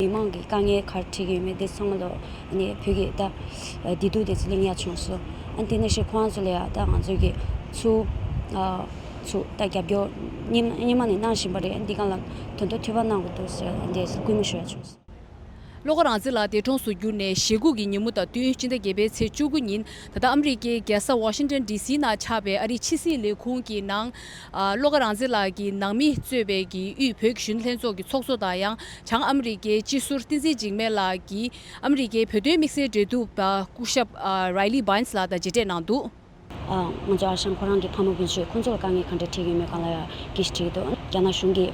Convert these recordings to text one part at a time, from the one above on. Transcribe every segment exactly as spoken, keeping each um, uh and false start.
མི་མང་གི་དཀའ་ངལ་ག་རེ་འཕྲད་ཀྱི་ཡོད་མེད་དེ་ཚང་མ་ལོ་ནས་བོད་ཀྱི་ད་བདེ་སྡུག་དེ་ཚོ་གླེང་ཡ་བྱུང་སོང་། ཨ་དེ་ནས་ཤི་ཁོང་ཚོ་ལ་ཡ་ད་ང་ཚོ་གི་ཚུ་ཚུ་ད་རྒྱབ་སྐྱོར་སྔོན་སྔོན་མ་ནས་གནང་བཞིན་པ་རེད། འདི་གང་ལ་དོན་དུ་ཐུགས་ཕན་གནང་དགོས་འདུག་ཟེར་འདི་སྐུལ་མ་ཞུ་ཡ་བྱུང་སོང་། བློ་དགའ་རང་བཙན་ལགས་འདས་གྲོངས་སུ་གྱུར་ནས་ཞེ་དགུ་གི་ཉིན་མོ་དང་བསྟུན་སྤྱི་ཟླ་བརྒྱད་པའི་ཚེས་བཅུ་དགུ་ཉིན་ད་ལྟ་ཨ་མི་རི་ཀའི་རྒྱལ་ས་ཝ་ཤིང་ཏོན་ཌི་སི་ནང་ཆགས་པའི་ཨ་རིའི་ཕྱི་སྲིད་ལས་ཁུངས་ཀྱི་ནང་ཨ་བློ་དགའ་རང་བཙན་ལགས་ཀྱི་ནང་མི་གཙོས་པའི་གི་དབུས་བོད་ཀྱི་གཞོན་ནུ་ལྷན་ཚོགས་ཀྱི་ཚོགས་གཙོ་དང་ཡང་བྱང་ཨ་མི་རི་ཀའི་སྤྱི་ཟུར་བསྟན་འཛིན་འཇིགས་མེད་ལགས་ཀྱིས་ཨ་མི་རི་ཀའི་བོད་དོན་དམིགས་བསལ་འབྲེལ་གཏུག་པ་སྐུ་ཞབས་ཨ་རའི་ལི་བྷའིན་སི་ལགས་དང་མཇལ་འཕྲད་གནང་འདུག་ཨ། ང་ཚོ་ཨ་ཞང་ཁོ་རང་གི་ཕ་མ་སྤུན་མཆེད་ཁོང་ཚོ་ལ་དཀའ་ངལ་ག་འདྲ་འཕྲད་ཀྱི་ཡོད་མེད་སྒང་ལ་ཡ་སྐད་ཆ་དྲིས་ཀྱི་འདུག་རྒྱ་ནག་གཞུང་གིས་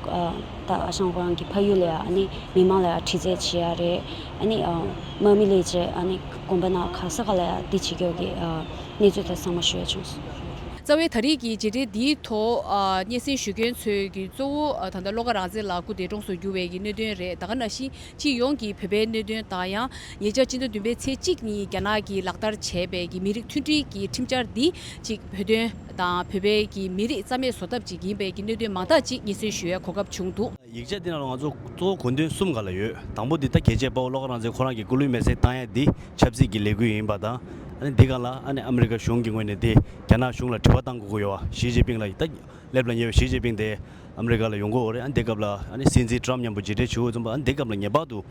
ཨ་ད་ཨ་ཞང་ཁོ་རང་གི་ཕ་ཡུལ་ལ་ཡ་ཨ་ནི་མི་མང་ལ་ཡ་དྲི་རྩད་བྱེད་ཡ་རེད། ཨ་ནི་ཨ་དམག་མི་ལས་བྱེད་ཨ་ནི་དགོན་པ་ནང་ག་ས་ག་ལ་ཡ་འདི་བྱེད་ཀྱི་ཡོད་ཀྱི་ཨ་གནས་ཚུལ་དེ་ཚང་མ་ཞུ་ཡ་བྱུང་སོང་། རྩ་བའི་ད་རེས་ཀྱི་མཇལ་འཕྲད་འདིའི་ཐོག་ཨ་སྙན་སེང་ཞུ་མཁན་ཚོས་ཀྱི་གཙོ་བོ་ཨ་ད་ལྟ་བློ་དགའ་རང་བཙན་ལགས་སྐུ་འདས་གྲོངས་སུ་གྱུར་བའི་གི་གནད་དོན་རེད། ད་ག་ནང་བཞིན་སྤྱི་ཡོངས་ཀྱི་བོད་པའི་གནད་དོན་དང་ཡང་ཉེ་ཆར་སྤྱི་ཟླ་བདུན་པའི་ཚེས་གཅིག་ཉིན་རྒྱ་ནག་གིས་ལག་བསྟར་བྱས་པའི་གི་མི་རིགས་མཐུན་སྒྲིལ་གྱི་ཁྲིམས་འཆར་འདི་གཅིག་བོད་དོན་དང་བོད་པའི་གི་མི་རིགས་རྩ་མེད་བཟོ་ཐབས་ཅིག་ཡིན་པའི་གི་གནད་དོན་མང་དག་ཅིག་སྙན་སེང་ཞུ་ཡའི་གོ་སྐབས་བྱུང་འདུག་ཡིག་ཆ་འདི་ནང་ལ་ང་ཚོ་གཙོ་བོ་དགོས་དོན་གསུམ་སྒང་ལ་ཡོད། དང་པོ་འདི་ད་རྒྱལ་གཅེས་དཔའ་བོ་བློ་དགའ་རང་བཙན་ཁོ་རང་གི་སྐུ་ལུས་མེར་སྲེག་བཏང་ཡ་འདི་ཆབ་སྲིད་ཀྱི་ལས་འགུལ་ཡིན་པ་དང་། ཨ་ནི་འདི་སྒང་ལ་ཨ་ནི་ཨ་མི་རི་ཀ་གཞུང་གི་ངོས་ནས་འདི་རྒྱ་ནག་གཞུང་ལ་དྲི་བ་བཏང་དགོས་ཀྱི་ཡོད་པ། ཞི་ཅིན་ཕིང་ལ་ད་སླེབས་ལ་ཉེ་བའི་ཞི་ཅིན་ཕིང་དེ་ཨ་མི་རི་ཀ་ལ་ཡོང་གི་ཡོད་རེད། ཨ་ནི་འདི་སྐབས་ལ་ཨ་ནི་སྲིད་འཛིན་ཊམ་མཉམ་པོ་མཇལ་འཕྲད་བྱེད་དགོས་ཙམ་པ། ཨ་ནི་འདི་སྐབས་ལ་ངེས་པར་དུ་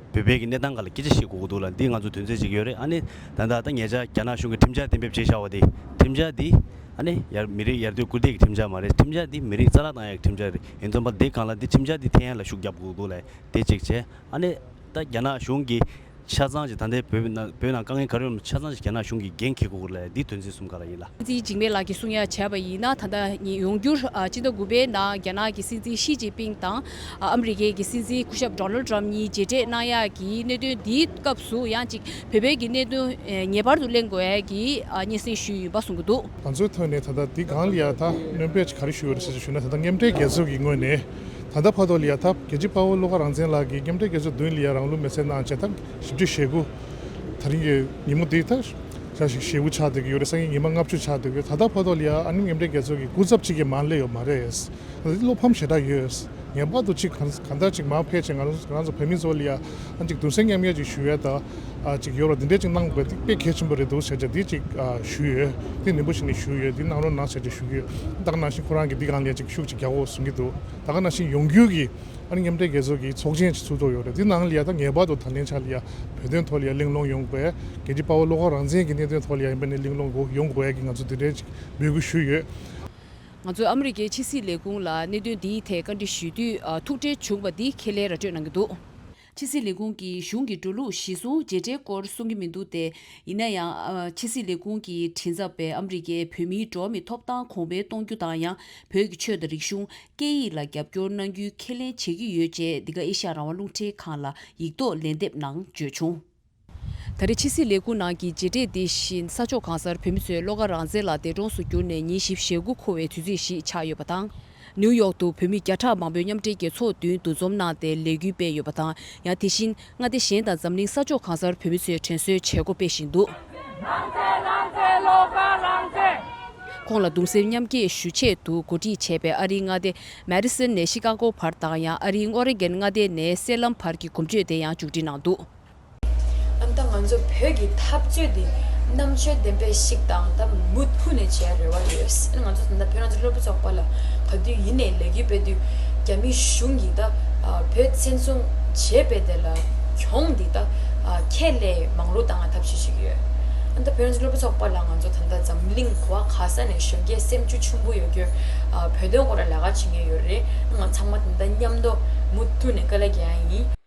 བོད་པའི་གི་གནས་སྟངས་སྒང་ལ་སྐད་ཆ་བཤད་དགོས་ཀྱི་འདུག་ལ། འདི་ང་ཚོ་དོན་ཚན་གཅིག་ཡོད་རེད། ཨ་ནི་ད་ལྟ་ད་ཉེ་ཆར་རྒྱ་ནག་གཞུང་གི་ཁྲིམས་འཆར་གཏན་འབེབས་བྱས་བཞག་པ་དེ། ཁྲིམས་འཆར་འདི་ཨ་ནི་ཡར་མི་རིགས་ཡར་ཐོན་སྐུལ་འདེད་ཀྱི་ཁྲིམས་འཆར་མ་རེད། ཁྲིམས་འཆར་འདི་མི་རིགས་རྩ་བརླག་བཏང་ཡག་གི་ཁྲིམས་འཆར་རེད། ཡིན་ཙམ་པ་འདི་སྒང་ལ་འདི་ཁྲིམས་འཆར་འདི་འཐེན་ཡག་ལ་ཤུགས་རྒྱབ་དགོས་ཀྱི་འདུག་ལ། དེ་གཅིག་བྱས། ཨ་ནི་ད་རྒྱ་ནག་གཞུང་གིས་ཆ་ཚང་ཅིག་ད་ལྟའི་བོད་ནང་བོད་ནང་དཀའ་ངལ་ག་རེ་ཡོད་མེད་ཆ་ཚང་ཅིག་རྒྱ་ནག་གཞུང་གིས་འགན་འཁྱེར་དགོས་ཀྱི་ལ། འདི་དོན་ཚན་གསུམ་སྒང་ལ་ཡིན་ལ། སྲིད་འཛིན་འཇིགས་མེད་ལགས་ཀྱིས་གསུང་ཡ་བྱས་པ་ཡིན་ན། ད་ལྟ་ཉིན་ཡོང་འགྱུར་ཨ་སྤྱི་ཟླ་དགུ་པའི་ནང་རྒྱ་ནག་གི་སྲིད་འཛིན་ཞི་ཅིན་ཕིང་དང་ཨ་ཨ་མི་རི་ཀའི་གི་སྲིད་འཛིན་སྐུ་ཞབས་ཌོ་ནལ་ཊམ་གཉིས་མཇལ་འཕྲད་གནང་ཡ་གི་གནད་དོན་འདིའི་སྐབས་སུ་ཡང་ཅིག་བོད་པའི་གི་གནད་དོན་ཨེ་ངེས་པར་དུ་གླེང་དགོས་ཡ་གི་ཨ་སྙན་སེང་ཞུས་ཡིན་པ་གསུང་གི་འདུག་ང་ཚོའི་ཐོག་ནས་ད་ལྟ་འདི་སྒང་ལ་ཡ་ད་སྣོན་པ་ཅིག་ག་རེ་ཞུ་དགོས་རེད་ཟེར་ཞུས་ན། ད་ལྟ་མཉམ་འབྲེལ་རྒྱལ་ཚོགས་ཀྱི་ངོས་ནས་ད་ལྟ་བར་དུ་ལ་ཡ་ད་རྒྱལ་གཅེས་དཔའ་བོ་བློ་དགའ་རང་བཙན་ལགས་ཀྱིས་མཉམ་འབྲེལ་རྒྱལ་ཚོགས་མདུན་ལ་ཡ་རང་ལུགས་མེར་སྲེག་གནང་བྱས་ད་བཞི་བཅུ་ཞེ་དགུ། ད་རིང་གི་ཉིན་མོ་འདི་ད་ཆ་ཞིག་ཞེ་དགུ་ཆགས་བསྡད་ཀྱི་ཡོད་རེད། སང་ཉིན་ཉི་མ་ལྔ་བཅུ་ཆགས་བསྡད་ཀྱི་ཡོད། ད་ལྟ་བར་དུ་ལ་ཡ་ཨ་ནི་མཉམ་འབྲེལ་རྒྱལ་ཚོགས་ཀྱི་སྐུ་ཚབ་གཅིག་གིས་མར་སླེབས་ཡོད་མ་རེད། ད་བློ་ཕམ་ཞེ་དྲག་ཡོད། ངེས་པར་དུ་གཅིག་གང་གང་ལྟར་གཅིག་མར་ཕེབས་བྱས་ང་རང་ང་རང་ཚོ་བོད་མི་ཚོ་ལ་ཡ་ཨ་ཅིག་གདུང་སེམས་མཉམ་སྐྱེད་ཅིག་ཞུ་ཡ་ད་ཨ་ཅིག་ཡོད་ར། འདི་འདྲས་ཅིག་གནང་དགོས་འདི་དཔེ་གལ་ཆེན་པོ་རེད་འདུག་ཟེར་བྱས་འདི་ཅིག་ཨ་ཞུས་ཡོད། འདི་ནན་པོ་ཞིག་ནས་ཞུས་ཡོད། འདི་གནང་རོགས་གནང་ཟེར་བྱས་ཞུ་གི་ཡོད། ད་ག་ནང་བཞིན་ཁོ་རང་གིས་འདི་སྒང་ལ་ཡ་ཅིག་ཤུགས་ཅིག་རྒྱག་དགོས་གསུང་གི་འདུག་ད་ག་ནང་བཞིན་ཡོང་རྒྱུ་གི་ཨ་ནི་མཉམ་འབྲེལ་རྒྱལ་ཚོགས་ཀྱི་ཚོགས་ཆེན་ཅིག་ཚུགས་ཐུབ་ཡོད་རེད། འདི་ནང་ལ་ཡ་ད་ངེས་པར་དུ་ད་ལན་ཆ་ལ་ཡ་བོད་དོན་ཐོག་ལ་ཡ་གླེང་སློང་ཡོང་དགོས། རྒྱལ་གཅེས་དཔའ་བོ་བློ་དགའ་རང་བཙན་གྱི་གནད་དོན་ཐོག་ལ་ཡ་ཡིན་པ་ནས་གླེང་སློང་དགོས་ཡོང་དགོས་ཡ་གི་ང་ཚོ་འདི་འདྲའི་ཅིག་འབོད་སྐུལ་ཞུས་ཡོད། ང་ཚོས་ཨ་མི་རི་ཀའི་ཕྱི་སྲིད་ལས་ཁུངས་ལ་གནད་དོན་འདིའི་ཐད་བཀའ་འདྲི་ཞུས་དུས་ཨ་ཐུགས་ཁྲལ་བྱུང་བ་འདི་ཁས་ལེན་ར་སྤྲོད་གནང་གི་འདུག་ཕྱི་སྲིད་ལས་ཁུངས་ཀྱིས་གཞུང་གི་འགྲོ་ལུགས་གཞིར་བཟུང་མཇལ་འཕྲད་སྐོར་གསུང་གི་མི་འདུག་སྟེ། ཡིན་ན་ཡང་ཨ་ཕྱི་སྲིད་ལས་ཁུངས་ཀྱི་མགྲིན་ཚབ་པས་ཨ་མི་རི་ཀའི་བོད་མིའི་འགྲོ་བ་མིའི་ཐོབ་ཐང་གོང་འཕེལ་གཏོང་རྒྱུ་དང་ཡང་བོད་ཀྱི་ཆོས་དང་རིག་གཞུང་སྐད་ཡིག་ལ་རྒྱབ་སྐྱོར་གནང་རྒྱུའི་ཁས་ལེན་བྱེད་ཀྱི་ཡོད་ཅེས་འདི་ག་ཨེ་ཤ་ཡ་རང་དབང་རླུང་འཕྲིན་ཁང་ལ་ཡིག་ཐོག་ལན་འདེབས་ནང་བརྗོད་བྱུང་། ད་རེས་ཕྱི་སྲིད་ལས་ཁུངས་ནང་གི་མཇལ་འཕྲད་འདི་བཞིན་ས་ཕྱོགས་གང་སར་བོད་མི་ཚོས་བློ་དགའ་རང་བཙན་ལགས་འདས་གྲོངས་སུ་གྱུར་ནས་ཉིན་བཞི་བཅུ་ཞེ་དགུ་འཁོར་བའི་དུས་ཚིགས་ཤིག་ཆགས་ཡོད་པ་དང་། ནིའུ་ཡོག་ཏུ་བོད་མི་བརྒྱ་ཕྲག་མང་པོས་མཉམ་འབྲེལ་རྒྱལ་ཚོགས་མདུན་འདུ་འཛོམས་གནང་སྟེ་ལས་འགུལ་སྤེལ་ཡོད་པ་དང་། ཡང་དེ་བཞིན་མངའ་སྡེ་གཞན་དང་འཛམ་གླིང་ས་ཕྱོགས་གང་སར་བོད་མི་ཚོས་དྲན་གསོའི་བྱེད་སྒོ་སྤེལ་བཞིན་འདུག་ཁོང་ལ་གདུང་སེམས་མཉམ་སྐྱེད་ཞུ་ཆེད་དུ་གོ་སྒྲིག་བྱས་པའི་ཨ་རིའི་མངའ་སྡེ་མེ་རི་སོན་ནས་ཤི་ཀ་གོ་བར་དང་ཡང་ཨ་རིའི་ཨོ་རེ་གན་མངའ་སྡེ་ནས་སེ་ལམ་བར་གྱི་གོམ་བགྲོད་དེ་ཡང་མཇུག་སྒྲིལ་གནང་འདུག་ཨ་ནི་ད་ང་ཚོ་བོད་ཀྱི་འཐབ་རྩོད་འདི་རྣམ་དཔྱོད་ལྡན་པའི་ཞིག་དང་ད་མུ་མཐུད་ནས་བྱེད་རེ་བ་ཡོད། ཨ་ནི་ང་ཚོ་ད་ལྟ་བོད་རང་བཙན་སློབ་ཕྲུག་ཚོགས་པ་ལ་ག་དུས་ཡིན་ནའི་ལས་འགུལ་སྤེལ་དུས་རྒྱ་མི་གཞུང་གིས་ད་བོད་བཙན་བཟུང་བྱས་པའི་དེ་ལ་གྱོང་འདི་ད་ཁྱད་ལས་མང་རུ་བཏང་བ་ཐབས་ཤེས་བྱེད་ཀྱི་ཡོད། ཨ་ནི་ད་བོད་རང་བཙན་སློབ་ཕྲུག་ཚོགས་པ་ལ་ང་ཚོ་ད་ལྟ་འཛམ་གླིང་ག་བ་ག་ས་ནས་གཞོན་སྐྱེས་སེམས་རྒྱུད་ཆུང་པོ་ཡོད་རྒྱུ་བོད་དོན་སྐོར་ལ་ལས་ཀ་བྱེད་མཁན་ཡོད་རེད། ང་ཚང་མ་ད་ལྟ་མཉམ་དུ་མུ་མཐུད་ནས་དཀའ་ལས་རྒྱག་ཡ་ཡིན།